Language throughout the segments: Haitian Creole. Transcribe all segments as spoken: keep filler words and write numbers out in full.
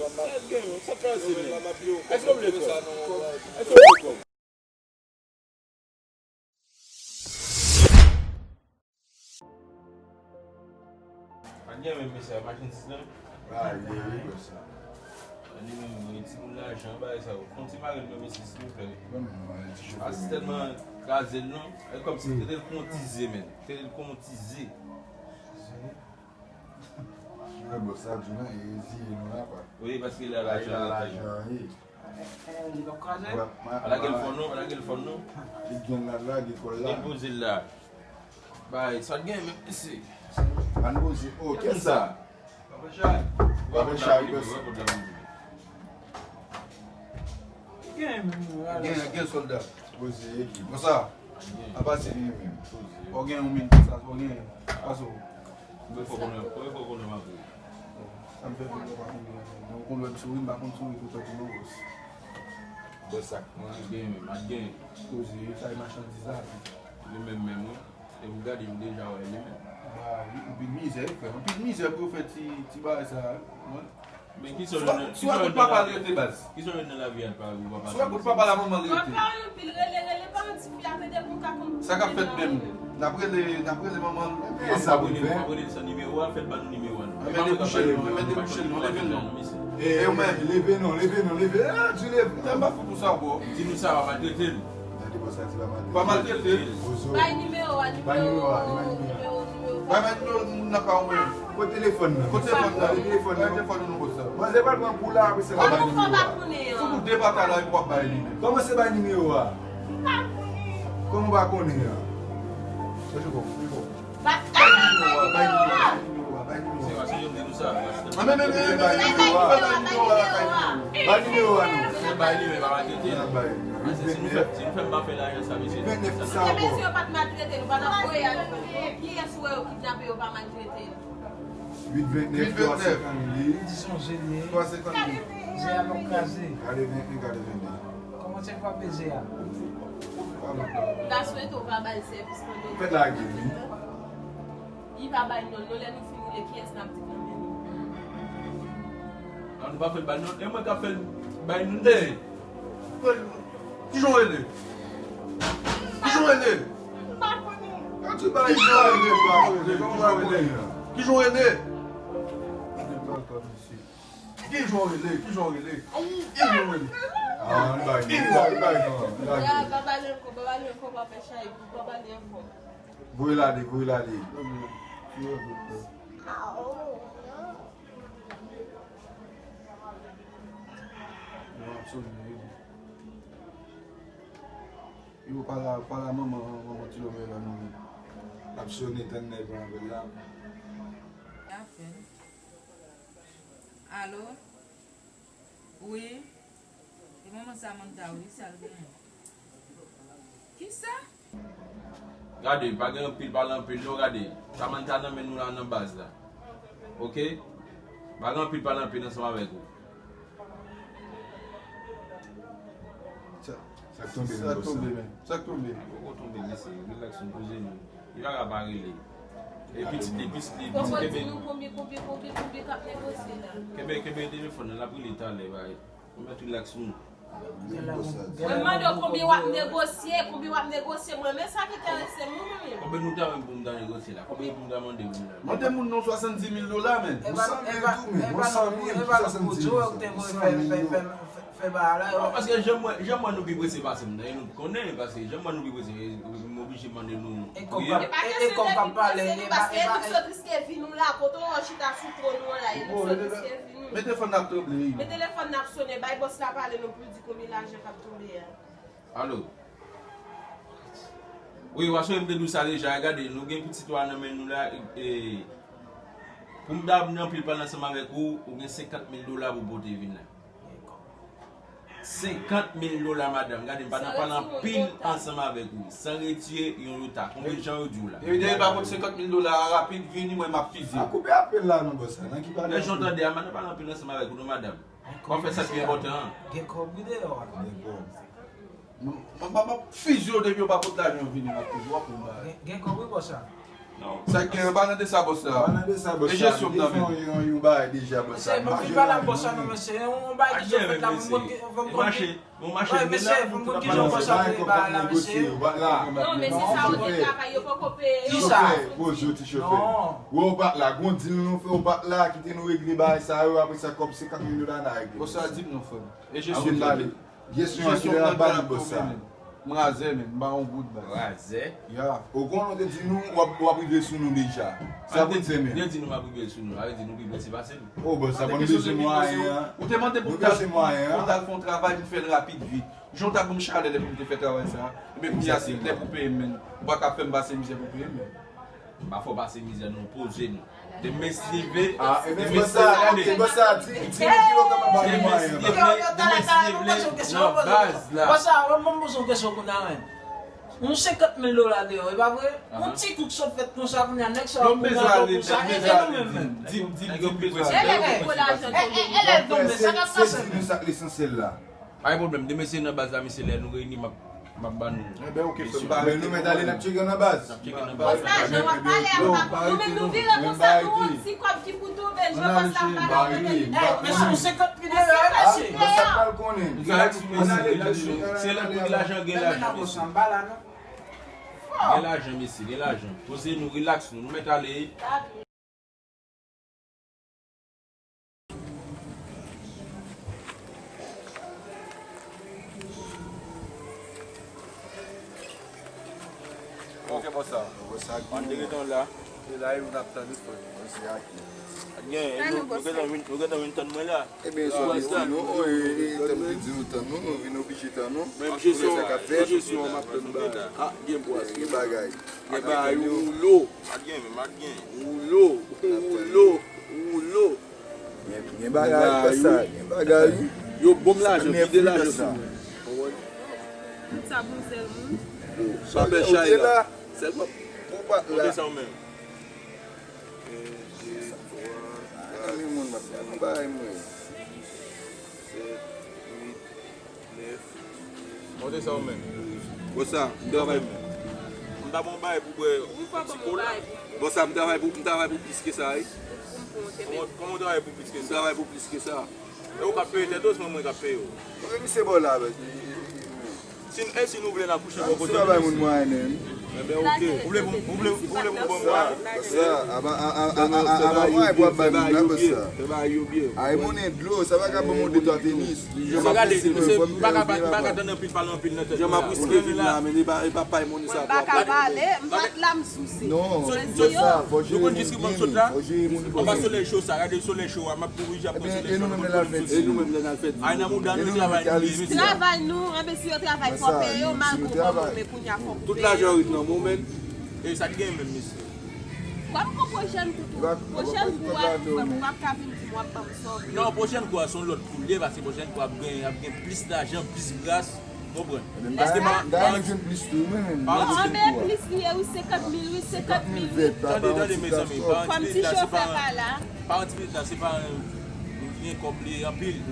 Sa gen, sa kraze, men. Èske w vle kòb? Èske w vle kòb? Pa t gen menm mesye a, machandiz lan. Ah, li, li, bòs sa. Li menm, li timoun lajan, bagay sa yo. Fè yon ti mare l non, mesye, silvouplè. Asistèn mwen kraze l non. E kòmsi te rele l kon ti ze, men. Te rele l kon ti ze. Mwen, bòs sa di nou, e ziye nou la, pa. Wi, paske li la lajan, li la lajan, wi. Ala gen fòn non, ala gen fòn non. Li gen la, la, gen kòl la. Li poze l la. Bay, sa gen menm isi. Ann poze. Oh, kiyès sa? Papa Chay. Papa Chay, bòs. Gen, gen sòlda. Poze, epi. Konsa. Apa se li menm. Ou gen yon min konsa, ou gen. Pase w. Mwen fò konnen, mwen fò konnen m apre. Sa m fè pou nou pa konnen. Nou konn wè m souri, m pa konn souri toutan tou non, bòs. Bòs sa k manje gen, men, mat gen. Koze, sa e machandiz la. Li menm menm, wi. E pou gade, m deja wè li menm. Ba, li, anpil mizè, frè. Anpil mizè pou yo fè ti, ti bagay sa, wi. Men ki sa w jwenn nan, ki sa w jwenn nan lavi a? Ki sa w jwenn nan lavi a, pa ou papa? Si w pa kout papa la, manman l rete. Papa anpil rele, rele pa yon ti fi a, mete pou ka konn. Sa k ap fèt menm? N ap rele, n ap rele manman l. E sa pou fè? W ap rele san nimewo a, fè l ban nou nimewo a nou. Mete kouche l non, mete kouche l non, leve l non. E ou menm, leve non, leve non, leve. Ah, di leve. Tèm pa fou pou sa, bro. Di nou sa, w ap maltrete l. Gade bòs la, ti pa maltrete. Pa maltrete. Bozo. Bay nimewo a, nimewo a, nimewo, nimewo, nimewo. Bay, bay nimewo moun nan pa ou menm. Kote telefòn nan? Kote telefòn nan? Kote telefòn nan? Telefòn nou bòs la. Manzè pral pran kou la, apre se la bay nimewo a. Kòman w pa konnen an? Sou kou de pata la, epi w ap bay li menm. Kòman se bay nimewo a? M pa konnen. Kòman w pa konnen an? Mwen te konn, mwen te konn. Bay nimewo a, bay nimewo a, bay nimewo a, bay nimewo a. Se pa se yo m di nou sa. A, men, men, men, men, men, men, bay nimewo a, bay nimewo a, bay nimewo a, non. Se bay li, men pa maltrete l. Bay. Mesye, si nou fè, si nou fè m pa fè lajan sa, mesye. Vennèf sa ankò. Mesye yo pa t maltrete nou, pa t ap voye al. Kiyès ou wè yo kidnape, yo pa maltrete l? Uit vennèf, twa senkannde. Di sonje li ye. Twa senkannde. Ze a p ap kraze. Gade vennde, gade vennde. Kòman tchèk pa peze a? Pa bon. M ta swete w pa ba l sèvis pandan. Fè lage, wi. Li pa bay non, non, lè nou fin woule, kiyès n ap di k nan men nou? An, nou pa fè l bay non, e mwen k ap fè l bay non. Ey! Kijan w rele? Kijan w rele? M pa konnen. An ti bay. Kijan w rele? Pa konnen. Kijan w rele? Kijan w rele? Kijan w rele? Kijan w rele? Kijan w rele? Ah, ann bay non, ann bay non, ann bay non. Pa pale ankò, pa pale ankò, pa fè chay, pa pale ankò. Voye l ale, voye l ale. Yo, pale a, pale a manman, manman ti lòmè la, manman. L ap sone, tann nèg lan avè l la. Apèl. Alo? Wi. E manman Samantha, wi, sa l genyen? Kisa? Gade, pa gen anpil pale anpil non, gade. Samantha nan men nou la nan baz la. Oke? Pa gen anpil pale anpil ansanm avèk ou. Sa, sa k tonbe, sa k tonbe, men. Sa k tonbe. Poko tonbe, mesye. Relax nou, poze nou. Li pa ka pa rele. E pitit li, pitit li, pitit kenbe. Poko di nou konbyen, konbyen, konbyen, konbyen k ap negosye la. Kenbe, kenbe telefòn nan, l ap rele talè, bay. Ou mèt relax nou. Mwen mande w konbyen w ap negosye, konbyen w ap negosye, mwen men sa k enterese m, wi, mwen menm. Konbyen nou ta menm pou m ta negosye la? Konbyen pou m ta mande moun la? Mande moun nan swasanndis mil dola, men. Yon san mil tou, men. Yon san mil, swasanndis mil. Fè bagay la, yo. Non, paske jan mwen, jan mwen nou pi prese pase m nan, e nou konnen, paske jan mwen nou pi prese, m oblije mande nou. E kòb k ap, e, e kòb k ap pale, e pa, e pa, e. Riske vi nou la, kote w chita sou twòn ou an la, e nou sot riske vi nou. Men telefòn nan ap tonbe, wi. Men telefòn nan ap sonnen, bay bòs la pale non pou l di konbyen lajan k ap tonbe a. Alo? Wi, w a sonje m te di w sa deja, gade, nou gen pitit ou a nan men nou la, e, pou m ta nan anpil pale ansanm avèk ou, ou gen senkant mil dola pou pote vin la. Senkant mil dola, madanm. Gade, m pa nan pale anpil ansanm avèk ou. San retire yon yota. Konbyen jan yo di w la? Epi depi pa pot senkant mil dola a rapid, vini, mwen, m ap fizye. A, koupe apèl la non, bòs la. Nan ki pale anpil? Lè jan w tande a, m pa nan pale anpil ansanm avèk ou non, madanm. Ou ap fè sa ki enpòtan an. Gen kòb wi deyò a. Gen kòb. M, m, m, m ap fizye w depi yo pa pot lajan vini, m ap fizye w, w ap konn bagay. Gen, gen kòb wi, bòs la. Sa k gen, pa nan de sa, bòs la. Pa nan de sa, bòs la. E jesyon m nan men. Yon, yon bagay deja, bòs la. Mesye, m ap vin pale ak bòs la, non, mesye. Yon bagay ki sot fèt la, pou m konn ki, pou m konn ki. Bon, mache, bon, mache, bon, mache. Non, mesye, sa ou te travay, yo poko peye yo. Kisa? Chofè, poze yo, ti chofè. Non. Wè, ou pa t la, gon dil nou fè, ou pa t la, kite nou regle bagay sa yo, apre sa, kòb senkant mil dola n a regle. Bòs la di m non, frè m. E jesyon m nan men. Jesyon an ki ap ba nou bòs sa. M razè, men, m pa yon goud, baz. Razè? Ya. Ou konnen, ou te di nou, w ap, w ap rive sou nou deja. Sa pou n fè, men. Yo di nou m ap rive sou nou. Sa vle di nou pi prese pase nou. O, bòs, sa pa nou bezwen mwayen an. Ou te mande pou m t al, pou m t al fè yon travay, m fè l rapid, vit. Jan w t ap ban m chalè lè pou m te fè travay sa a. Ebyen, kounye a, se lè pou peye m, men. Ou pa ka fè m pase mizè pou peye m, men. M pa fè w pase mizè, non, poze nou. Demen si Dye vle, ah, demen si Dye vle. Demen si Dye vle, demen si Dye vle. Non, baz la. Bòs la, mwen, mwen poze yon kesyon kounye a, men. Yon senkant mil dola deyò, e pa vre? Yon ti kou k sot fèt konsa kounye a, nèg sa ap pran pou sa, e nou menm menm. Di m, di m, di m pi prese. E lè pou lajan tonbe. E, e, e lè tonbe, sa k ap pase menm? Se nou sa k lesansyèl la. Pa gen pwoblèm, demen se nan baz la, mesye, lè nou reyini, m ap, m ap ban nou. Enben, oke, frè m. Men nou mèt ale, n ap tcheke nan baz. N ap tcheke nan baz. Bòs la, jan w ap pale a, nou menm nou vire konsa, nou wè yon ti kòb ki pou tonbe, jan bòs la ap pale, nou mèt. Men se yon senkant mil dola, mesye. Bòs la pral konnen. Relax, mesye, relax. Se lè pou gen lajan, gen lajan, mesye. Gen lajan, mesye, gen lajan. Poze nou, relax nou, nou mèt ale. Ok, bòs la. Bòs la, an te gentan la. E la, e nou t ap tann li, frè. Bòs la, ak li. Ak gen, nou, nou gentan vin, nou gentan vin tann mwen la. Ebyen, sa vle di nou, e, e, tann li di nou tann nou, nou vin oblije tann nou. Menm jesyon, jesyon an m ap tann bagay. Ah, gen bwaz. Gen bagay. Gen bagay, woulo. Pa t gen, men pa t gen. Woulo, woulo, woulo. Gen, gen bagay, pa sa, gen bagay. Yo bon m lajan, vide lajan sou mwen. Konprann? Tout sa bon sèl moun. Pa fè chay la. Sèlman. Konte sa ou menm. Konbyen moun m ap fè? Yon bagay mwen. Sis, sèt, uit, nèf. Konte sa ou menm. Konsa, m travay pou, m ta bon bagay pou bwè ti kou la. Konsa, m travay pou, m travay pou plis ke sa, wi. Kòman, kòman w travay pou plis ke sa? M travay pou plis ke sa. E ou k ap peye tèt ou, se mwen k ap peye w. Mwen, misye bò la, men. Si, e si nou vle n a kouche bò kote nou, mesye? Enben, oke. Ou vle pou, ou vle, ou vle pou m ban mwen? Sa, aba, a, a, a, a, a, aba mwen pou ap bay moun nan, bòs sa. Fè bagay yo byen. Ay, monnen dlo, sa pa ka ban moun de twa tenis. Mesye, gade, mesye, m pa ka, m pa ka tann anpil pale anpil nan tèt mwen la. Jan m ap riske vi m la, men li pa, li pa pay monnen sa. Mwen pa ka pale, m pa t la, m souse. Non, se sa, fò jere moun byen, fò jere moun byen. Anba solèy cho sa, gade solèy cho a, m ap oblije ap pran solèy cho a. E nou menm lè n al fè di? Ay, nan mouda nou travay nou ye, mesye. Travay nou, anben si yo travay fò peye yo, malgre w ban mwen, men kounye a fò m peye. Tout lajan rit nan men w, men. E sa k gen menm, mesye? Kòm pou pwochèn kou tou, pwochèn kou a, frè m, ou p ap ka vin di m w ap ban m sa w vle. Non, pwochèn kou a se yon lòt kou l ye, paske pwochèn kou a ap gen, ap gen plis lajan, plis bras, konprann. Paske pa, pa, pa, anben plis li ye, wi, senkant mil, wi, senkant mil, wi. Tande, tande, mezanmi, pa yon ti pitit la, se pa, pa yon ti pitit la, se pa yon, gen kòb li ye anpil.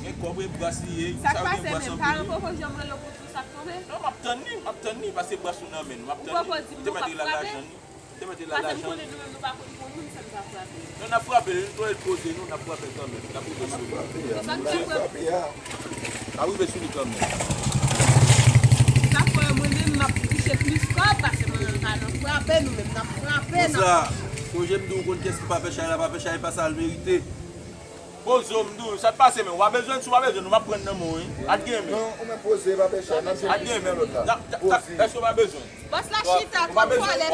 Gen kòb e bras li ye, sa k pase menm? Paran poko janm rele w pou di w sa k tonbe? Non, m ap tann li, m ap tann li, paske bras ou nan men l, m ap tann li. Ou poko di m non, w p ap frape? Te mete la lajan. Te mete la lajan. Paske m konnen nou menm nou pa konn pou nou, m sèl pa frape. Non, n ap frape, nou ret poze nou, n ap frape kanmenm. N ap rive sou li. N ap rive sou li kanmenm. Sa fè mwen menm m ap touche plis kòb, paske mwen menm m pa nan frape, nou menm n ap frape, n ap. Konsa, sonje m di w konn kiyès ki pa fè chay la, pa fè chay pa sa l merite. Poze w, m di w, sa k pase, men w pa bezwen, si w pa bezwen, nou m ap pran nan men w, wi. Pa t gen, men. Non, ou menm poze, pa fè chay, n ap jwenn plis nan lòt la. Poze. Èske w pa bezwen? Bòs la chita, kòlè chita.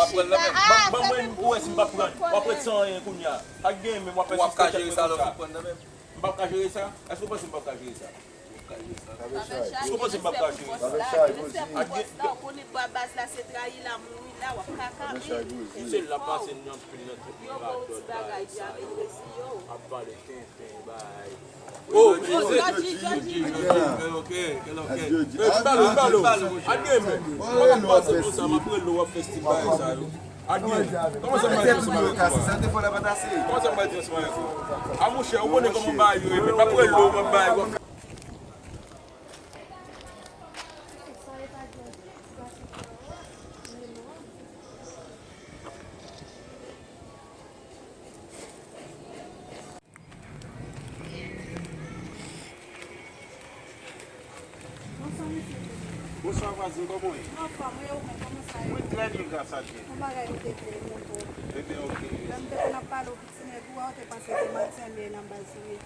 Ban mwen, ou wè si m p ap pran. W ap ret san anyen kounye a. Pa t gen, men w ap fè sis tèt mwen konsa. M p ap ka jere sa? Èske w panse m p ap ka jere sa? Èske w panse m p ap ka jere sa? Ou konnen baz la se trayi la mouri la, w ap kaka, men. Se l ap pase nan anpil nan tout radòt bagay sa yo. Ap pale tenten, bay. Oh, Jezi. Ok, ok, ok. M balo, m balo. Adye, men. M pa ka pase konsa, m ap rele w, w ap fè stil bagay sa yo. Adye. Kòman sa m bay di ansanm avèk ou? Kòman sa m bay di ansanm avèk ou? A, monchè, ou konnen kòman bagay yo ye, men m ap rele w, m ap bay w. Bonswa vwazin, kòman w ye? Mwen anfòm, wi, ou menm, kòman sa ye? Mwen trè byen, gras a Dye. Yon bagay ou te vle montre w. Ebyen, oke. Lè m te konn ap pale w, ti nèg ou a, ou te panse se manti, men nan baz li ye.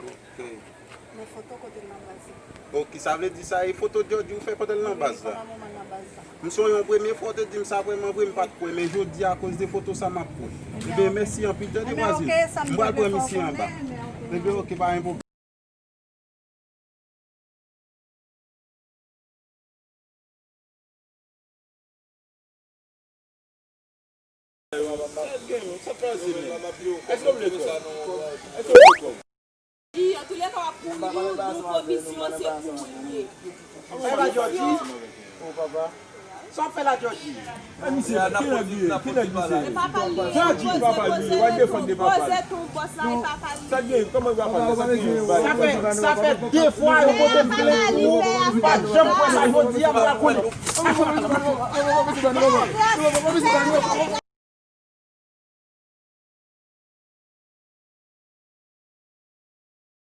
Oke. Men foto kote l nan baz la. Oke, sa vle di sa e foto Djòdji ou fè pandan l nan baz la? Wi, pandan moman l nan baz la. M sonje yon premye fwa ou te di m sa vrèman vre, m pa t kwè, men jodi a, akoz de foto sa, m ap kwè. Ebyen, mèsi anpil, tande vwazin. M pral pran misye anba. Ebyen, oke, pa gen pwoblèm. Sa gen, sa pase menm. Èske w vle kòb? Èske w vle kòb? Li, antoulèka, w ap mouri, yon komisyon, se pou ou li ye. Komisyon. Sa w ap fè la, Jòji? E misye, ki nèg li ye? Ki nèg misye? E papa l li ye. Jòji, papa l li ye. W ap defann de papa l. Poze ton bòs la, e papa l li ye. Sa gen, kòman papa l? Sa fè, sa fè de fwa yo pote m plent pou ou, m pa t janm kwè sa, jodi a m pral konnen.